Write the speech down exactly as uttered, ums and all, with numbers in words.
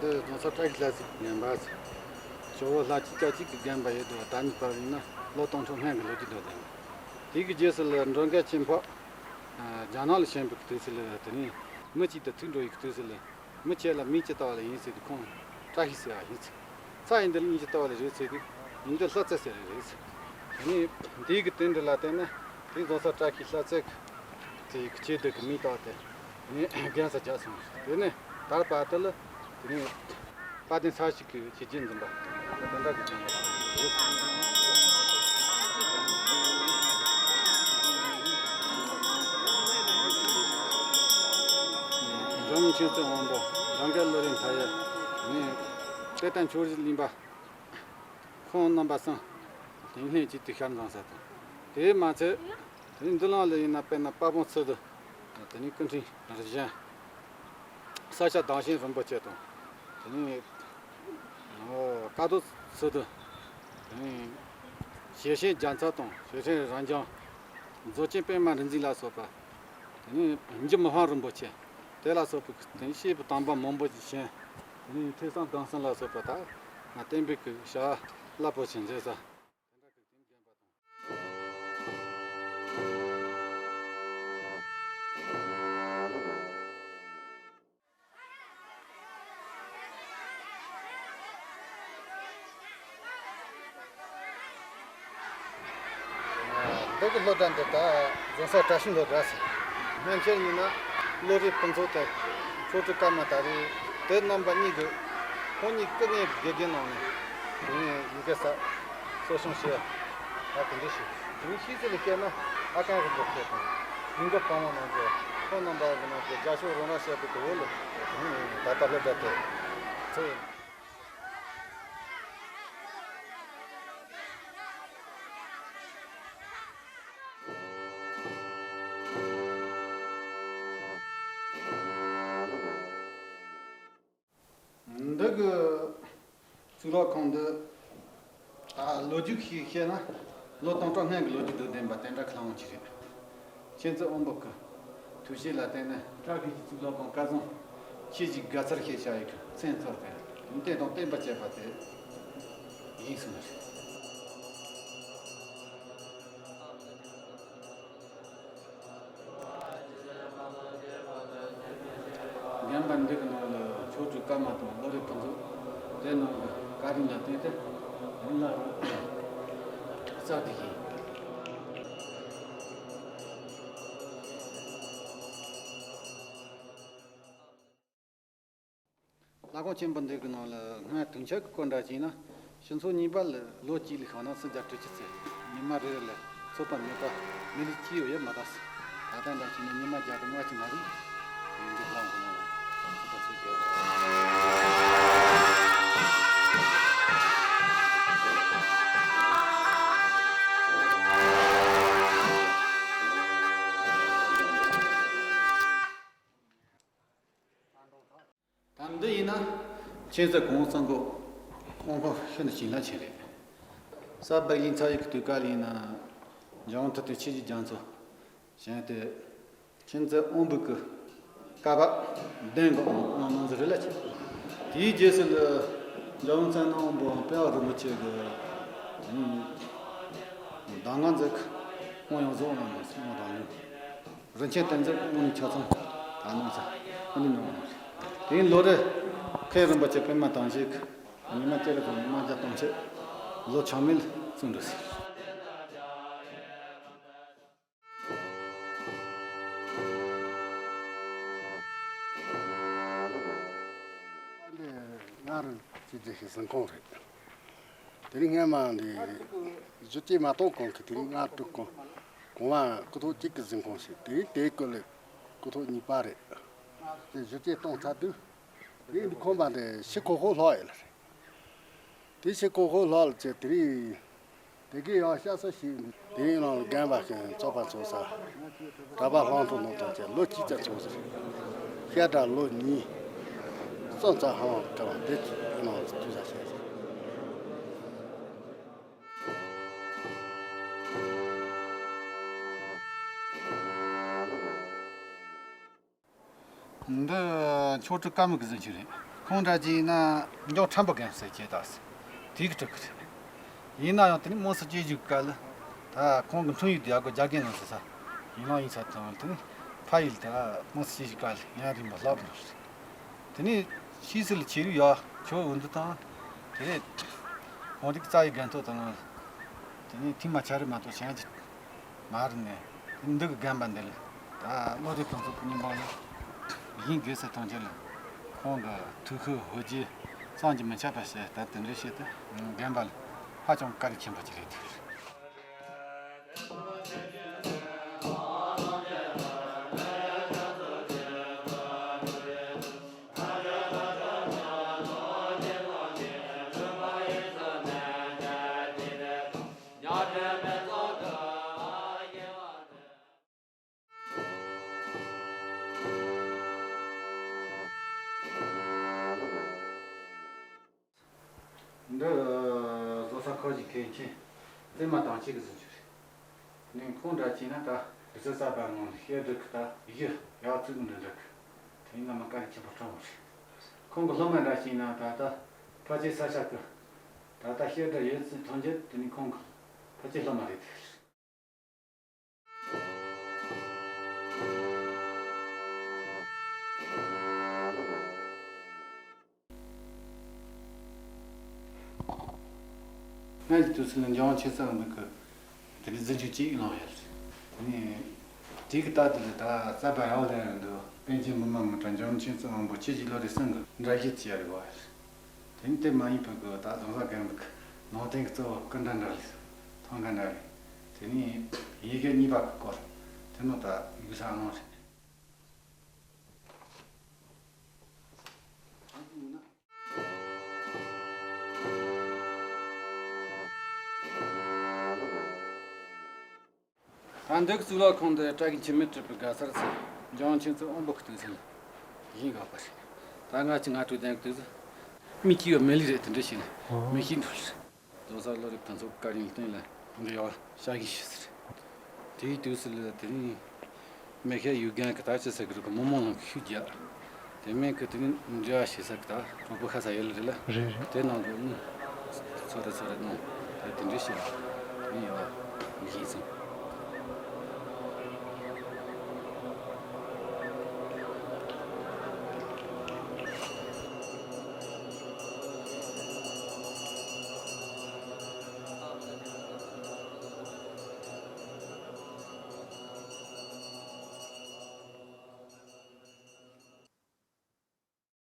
འདི་རྫོང་སར་བཀྲ་ཤིས་ལྷ་སའི་དགོན་པ། ཇོ་བོ་ལྷ་བཅུ་གྱ་གཅིག་གི་དགོན་པ་ཡོད་དོ། ད་ནི་བར་ཡིན་ན་ལོ་སྟོང་ཕྲག་སྔོན་གྱི་ལོ་རྒྱུས་དོ་དེ། དེའི་གི་རྗེས་སུ་ལ་འགྲོ་མགོན་ཆེན་པོ་རྒྱ་ནག་ལ་བྱོན་པའི་དུས་སུ་ལ་དེ་ནི་མི་གཅིག་དང་ཐུག་འགྲོ་ཡི་དུས་སུ་ལ། མི་ཁྱེད་ལ་མིང་ཅི་བཏགས་པ་ལ་ཡིན་ཟེར་དུས་ཁོང་བཀྲ་ཤིས་ཟེར་བ་ཡིན་ཟེར། ཚ་ཡིན་འདི་ལ་མིང་ཅི་བཏགས་པ་ལ་རེད་ཟེར་དུས་ཡིན་འདི་ལྷ་རྩེ་ཟེར་རེད་ཟེར། དེ་ནས་དེའི་གི་དོན་འདི་ལ་བརྟེན་ནས་དེ་རྫོང་སར་བཀྲ་ཤིས་ལྷ་རྩེ་གི་དེའི་གི་ཆེད་དུ་གི་མིང་བཏགས་ཏེ་དེ་ནས་རྒན་ས་རྒྱག་སོང་། དེ་ནས་ད་བར་དུ་ལ་དེ་ནས་དཔལ་ལྡན་ས་གཞི་གི་བྱས་རྗེས་འཛིན་པ་དེ་འདྲ་གི་འཛིན་པ་རེད། འཇམ་མཆོག་ཚེ་དབང་པོ་རང་གི་བློ་རིག་མཐའ་ཡས་ནས་དཔེ་ལྟ་མཆོག་གླིང་པ་ཁོང་རྣམ་པ་གསུམ་དེ་ལྷན་ཅིག་ཏུ་ཤར་འཛོམས་ས་དང་། དེས་མ་ཚད་དེ་འདི་ལང་ལ་ཡིན་ན་དཔེར་ན་དཔལ་སྤུངས་ཚུལ་དུ་དེ་ནི་སྐུ་ཕྲེང་རིམ་བྱོན་ས་སྐྱ་བདག་ཆེན་རིན་པོ་ཆེ་དང་། དེ་ནི་ཀཿཐོག་ཚུལ་དུ་དེ་ནི་ཞེ་ཆེན་རྒྱལ་ཚབ་དང་ཞེ་ཆེན་རབ་འབྱམས་རྫོགས་ཆེན་པདྨ་རིག་འཛིན་ལ་སོགས་པ། དེ་ནས་འཇུ་མི་ཕམ་རིན་པོ་ཆེ་དེ་ལ་སོགས་པའི་དེ་ནས་བཤད་པའི་དམ་པ་མང་པོ་ཞིག་བྱོན། དེ་ནས་ཐོས་བསམ་སྒོམ་གསུམ་ལ་སོགས་པ་དག་ང་བསྟན་པའི་གི་བྱ་བ་རླབས་པོ་ཆེ་མཛད་ས། འདི་གི་སློབ་གྲྭ་འདི་ད་རྫོང་སར་བཀྲ་ཤིས་སློབ་གྲྭ་ཟེར། སྔོན་ཆད་ཡིན་ན་བློ་རིག་ཕུན་ཚོགས་དང་ཆོས་སྒྲོན་ཀརྨ་ད་རེས་དེ་རྣམ་པ་གཉིས་ཀྱི་ཁོང་གཉིས་སྐུ་ངལ་དགེ་རྒན་གནང་ནས་དེ་ནས་ཡི་གེ་ས་གསོ་སྐྱོང་བྱས། ད་དེ་འདྲ་ཞིག་དེ་ནས་ཤེས་ཚད་ལ་བཤད་ན་ཨ་ཀན་རིན་པོ་ཆེ་དང་ལུང་པ་དཔལ་དབང་རྣམ་རྒྱལ་ཁོང་རྣམ་པ་གི་ནང་གི་རྒྱ་ཤོག་རོང་ར་བཤད་པའི་དེ་འོག་ལ་ད་ལྟ་སློབ་གྲྭ་དེ་ཚོ་ཡིན། འདི་གི་གཙུག་ལག་ཁང་འདི་ད་ལོ་རྒྱུས་ཤིག་བཤད་ན་ལོ་སྟོང་ཕྲག་སྔོན་གྱི་ལོ་རྒྱུས་དང་ལྡན་པ་དེ་འདྲ་གི་ལྷ་ཁང་ཅིག་རེད། མཁྱེན་བརྩེ་དབོན་པོ་གི་ཐུགས་བཞེད་ལ་བརྟེན་ནས་བཀྲ་ཤིས་ཀྱི་གཙུག་ལག་ཁང་སྐལ་བཟང་ཁྱེད་ཀྱིས་དགའ་ཚོར་ཞེས་བྱ་ཡི་གི་མཚན་གཙོ་བོ་དེ་བསྟན་དང་བསྟན་པ་བཅས་པ་དེ་ཡིན་གསུངས་པ་རེད། དགོན་པ་འདི་གི་ནང་ལ་ཆོས་སྒྲོན་ཀརྨ་དང་བློ་རིག་ཕུན་ཚོགས་དེ་ནང་གི་བཀའ་དྲིན་ལ་བརྟེན་ཏེ་རིམ་ལ་རིམ་གསར་དུ་ཡིན། ལྷ་ཁང་ཆེན་པོ་འདི་གི་ནང་ལ་སྔར་དུས་འཆར་གྱི་སྐོར་འདྲ་བྱས་ན་སྤྱི་ཚོགས་གཉིས་པ་ལ་ལོ་གཅིག་ལས་ཤོར་ན་ཚེས་བརྒྱད་ཁྲི་ཆུ་ཚེས་ཉི་མ་རེ་རེ་ལ་ཚོགས་པ་མེད་པ་མི་ལུས་སྐྱིད་ཡོད་ཡོད་མ་རེད། ད་ལྟ་འདྲ་བྱས་ན་ཉི་མ་བརྒྱ་དང་ལྔ་བཅུ་མ་རེད། འདི་ལྷ་ཁང་གི་ནང་ལ་ཚོགས་པ་ཚོགས་ཀྱི་ཡོད། ད་འདི་ཡིན་ན་མཁྱེན་བརྩེ་གོང་ས་མགོན་དབང་པོ་ཤིན་ཏུ་བྱིན་རླབས་ཆེན་རེད། གཟའ་པ་ལིང་ཚ་ཡི་གི་དུས་སྐབས་ལ་ཡིན་ན་འཇམ་དབྱངས་ཐུབ་བསྟན་ཆོས་ཀྱི་རྒྱ་མཚོ་བཞེངས་ཏེ་མཁྱེན་བརྩེ་དབོན་པོ་གི་བཀའ་བབས་གདན་གྱི་དབང་གནང་ཟེར་རེད་ལ། དེའི་རྗེས་སུ་ལ་འཇམ་དབྱངས་ཚེ་རིང་དབང་པོའམ་དཔལ་བ་རིན་པོ་ཆེ་གི་གདམས་ངག་མཛད་གི་དབང་ཡང་རྫོགས་གནང་ནས་གསུང་དང་ལུང་། རིན་ཆེན་གཏེར་མཛོད་དབང་ནི་ཆ་ཚང་ད་གནང་ཚར། ཨ་ནི་གནང་བ་རེད། དེ་ལོ་རེ་མཁན་རིན་པོ་ཆེ་པདྨ་དར་ཞིང་གིས་ཉི་མ་བཅུ་རེ་དང་ཉི་མ་བརྒྱ་སྟོང་ཕྱེད་ལོ་ཆག་མེད་ལ་གསུང་འདུག་ཟེར། འདི་སྔར་ཅི་བྱེད་ཞིག་གཟིམ་ཁང་རེད། དེ་རིང་སྔས་མ་འདི་གཞི་རྩ་མ་གཏོང་གོང་གི་དེ་རིང་སྔར་དྲུག་གོང་གོང་མ་སྐུ་ཐོག་གཅིག་གི་གཟིམ་ཁང་ཞིག་དེ་རིང་དེའི་སྐོར་ལས་སྐུ་ཐོག་གཉིས་པ་རེད། དེ་གཞི་རྩ་གཏོང་ཚར་དུས་དེ་རིང་འདི་ཁང་པ་འདི་ཕྱི་ཁོག་ཧོ་ལྷག་ཡོད་ལ་རེད། དེ་ཕྱི་ཁོག་ཧོ་ལྷག་ལ་བྱས་དེ་རིང་དེ་གའི་ཡང་ཤ་ས་ཞིག་འདི་དེ་རིང་ནང་ལ་རྒན་པ་ཞིག་ཚོགས་པ་ཚོགས་ས་གྲྭ་པ་ལྷན་ཚོགས་ནང་དང་བཅས་ལོ་གཅིག་ཙམ་ཚོགས་ས་རེད། བཤད་གྲྭ་ལོ་གཉིས་གསུམ་ཙམ་ཧ་ལམ་སྐབས་དེ་ཚོའི་ནང་ལ་ཐུག་ས་བྱས་ས། འདི་མཆོག་སྤྲུལ་ཀརྨ་གི་གཟིམ་ཆུང་རེད། ཁོང་འདྲ་ཅིག་ཡིན་ན་འཇང་ཁྲམ་པ་རྒན་ཟེར་གྱི་ད་ཟེར། དེ་གི་སྤྲུལ་སྐུ་རེད། ཡིན་ན་ཡང་དེ་ནི་དམངས་སུ་སྐྱེ་བཞུགས་སྐབས་ལ་ད་ཁོང་གི་འཁྲུངས་ཡུལ་དེ་ཡག་གི་རྒྱ་རྒན་ལ་ཟེར་ས་ཡིན་ལང་ཡིན་ས་དང་དེ་ནི་ཕ་ཡུལ་ད་དམངས་སུ་སྐྱེ་བཞུགས་སྐབས་ལ་ཡང་རིང་པོ་ལྷག་པ་རེད། དེ་ནི་ཕྱིས་སུ་ལ་ཆོས་ལུགས་ཡག་ཆོས་འོས་བསྡུ་དང་དེ་རེད། ཁོང་དེ་གི་རྩ་བའི་རྒན་ཐོག་དང་དེ་ནི་ཐེངས་མ་ཆ་རེ་མ་གཏོགས་བྱང་ཆུབ། མ་རེད་ནས། འདི་གི་རྒན་པ་འདི་ལ་ད་བློ་རིག་ཕུན་ཚོགས་ཀྱི་སྙིང་པོ་ལ་བཞིན་དགོས་ཟེར་ཐོན་རྗེས་ལ་ཁོང་གི་ཐུགས་ཤུགས་ཧུར་རྒྱས་བསམ་གྱིས་མི་ཁྱབ་པ་བྱས། ད་དེ་འདྲ་བྱས་ཏེ་རྒན་པ་ལ་ཧ་ཅང་བཀའ་དྲིན་ཆེན་པོ་ཅིག་རེད་འདུག་འདི་བཟོ་ས་ཁོ་ཞིག་མཁན་ཆེན་བཙུན་མ་དང་གཅིག་གི་གཟིམ་ཆུང་རེད། ནས་ཁོང་འདྲ་བྱས་ན་ད་རི་སུལ་གསར་པ་ངང་བཤད་སྒྲུབ་ཀྱི་ད་གཞི་ཡག་ཚུགས་འདི་འདྲ་གི་དེ་སྔ་མ་བཀའ་དྲིན་ཆེན་པོ་སྤྲང་བོ་རེད། ཁོང་གི་སློབ་མ་འདྲ་བྱས་ན་ད་ལྟ་ཕལ་ཆེར་ས་ཆ་གི་ད་ལྟ་བཤད་སྒྲུབ་ཡོད་ཚུལ་ཐོན་རྗེས་དེ་ནི་ཁོང་གི་ཕལ་ཆེར་སློབ་མ་རེད། སྔ་ཡི་དུས་སུ་ལ་འཇང་ཆོས་གསུམ་འདི་གི་དེ་གི་གཟིམ་ཆུང་གཅིག་བླངས་ཡོད་རེད། དེ་ནས་དེ་གི་རྟགས་དེ་ལ་ད་རྩ་བ་ཡག་ལས་འདུག་པཎ་ཆེན་མི་མང་མི་གྲངས་འཇང་ཆོས་གསུམ་དབང་པོ་ཆོས་ཀྱི་བློ་རིག་གསུམ་གི་འདྲ་བཤད་བྱས་རེད་བ། དེ་ནི་དེ་མ་ཡིན་པའི་གི་ད་རྫོང་བཟའ་རྒན་པའི་གི་ནང་བསྟན་གྱི་གཙོ་བོ་སྐུ་འདྲ་འདྲ་རེད། ཐང་ག་འདྲ་རེད། དེ་ནས་ཡི་གེ་གཉིས་པ་གི་སྐོར་དེ་ནི་ད་ཡིག་ཚང་ཨང་རེད། ད་འདི་གི་གཙུག་ལག་ཁང་འདི་བཀྲ་ཤིས་འཁྱིལ་མེད་གྲུབ་པའི་དགའ་ཚལ་ཟེར། འཇང་ཆོས་གསུམ་དབང་པོ་གི་དུས་ཚོད་ལ་བཞེངས་ཡོད་པ་རེད། ད་སྔ་ཕྱི་ང་དྲུག་ལྡན་གྱི་དུས་སུ་མི་སྐྱིད་པ་མི་ལུས་རེད། དེ་འདྲ་ཞིག་ནས་མི་ཤི་འགྲོ་རེད། རྫོང་བཟའ་བློ་རིག་ཕུན་ཚོགས་བཀའ་དྲིན་སྟེང་ལ་འདི་ཡག་བྱ་གི་ཞུ་ཟེར། དེའི་དུས་སུ་ལ་དེ་ནི་མི་ཤེས་ཡུལ་རྒན་གི་ད་ཅི་ཟེར་གི་རུ་གི་མི་མང་ལ་ཤུགས་རྒྱག་དེ་མིན་གི་དེ་ནི་འབྲེལ་བ་བྱེད་ས་གི་ད་གྲོགས་པོ་ཁ་ས་ཡོད་ལ་རེད་ལ། རེད་རེད། དེ་ནང་གི་ནི་ཚོ་རེ་ཚོ་རེ་ནང་དེ་དེ་འདྲ་ཞིག་ལ་དེ་ནི་ཡག་བཞེངས་སོང་།